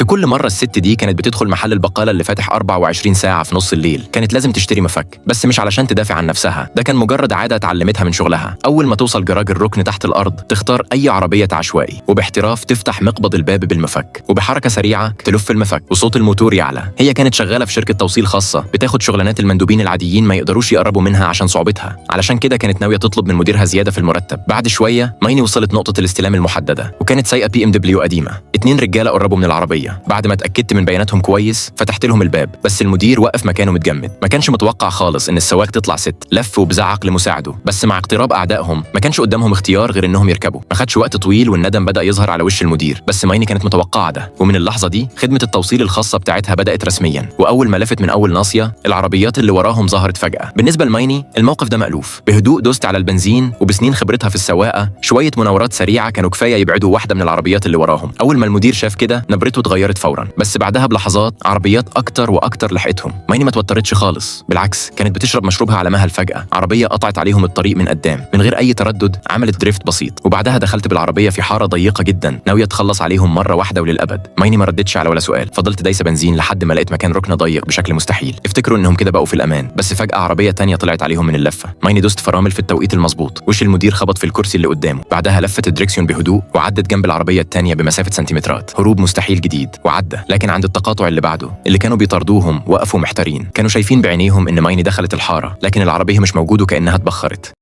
في كل مرة الست دي كانت بتدخل محل البقالة اللي فاتح 24 ساعة في نص الليل، كانت لازم تشتري مفك، بس مش علشان تدافع عن نفسها، ده كان مجرد عادة اتعلمتها من شغلها. اول ما توصل جراج الركن تحت الارض تختار اي عربية عشوائي، وباحتراف تفتح مقبض الباب بالمفك، وبحركه سريعة تلف المفك وصوت الموتور يعلى. هي كانت شغالة في شركة توصيل خاصة بتاخد شغلانات المندوبين العاديين ما يقدروش يقربوا منها عشان صعوبتها، علشان كده كانت ناوية تطلب من مديرها زيادة في المرتب. بعد شوية مايني وصلت نقطة الاستلام المحددة، وكانت سايقه BMW قديمة. 2 رجاله قربوا من العربية، بعد ما اتاكدت من بياناتهم كويس فتحت لهم الباب، بس المدير وقف مكانه متجمد. ما كانش متوقع خالص ان السواق تطلع ست. لف وبزعق لمساعده، بس مع اقتراب اعدائهم ما كانش قدامهم اختيار غير انهم يركبوا. ما خدش وقت طويل والندم بدا يظهر على وش المدير، بس مايني كانت متوقعه ده. ومن اللحظة دي خدمة التوصيل الخاصة بتاعتها بدات رسميا، واول ما لفت من اول ناصية العربيات اللي وراهم ظهرت فجاة. بالنسبة لمايني الموقف ده مألوف. بهدوء دوست على البنزين، وبسنين خبرتها في السواقة شوية مناورات سريعة كانوا كفاية يبعدوا واحدة من العربيات اللي وراهم. اول ما المدير شاف كده نبرته اتغيرت فورا، بس بعدها بلحظات عربيات اكتر واكتر لحقتهم. مايني ما توترتش خالص، بالعكس كانت بتشرب مشروبها على مهل. فجاة عربية قطعت عليهم الطريق من قدام، من غير اي تردد عملت drift بسيط، وبعدها دخلت بالعربية في حارة ضيقه جدا ناوية تخلص عليهم مرة واحدة وللابد. مايني ما ردتش على ولا سؤال، فضلت دايسه بنزين لحد ما لقيت مكان ركنه ضيق بشكل مستحيل. افتكروا انهم كده بقوا في الامان، بس فجاة عربية تانية طلعت عليهم من اللفة. مايني دوست فرامل في التوقيت المظبوط، وش المدير خبط في الكرسي اللي قدامه. بعدها لفت الدريكسيون بهدوء وعدت جنب العربية التانية بمسافه سنتيمترات. هروب مستحيل جديد وعدى، لكن عند التقاطع اللي بعده اللي كانوا بيطاردوهم وقفوا محتارين. كانوا شايفين بعينيهم ان مايني دخلت الحارة، لكن العربية مش موجودة وكانها اتبخرت.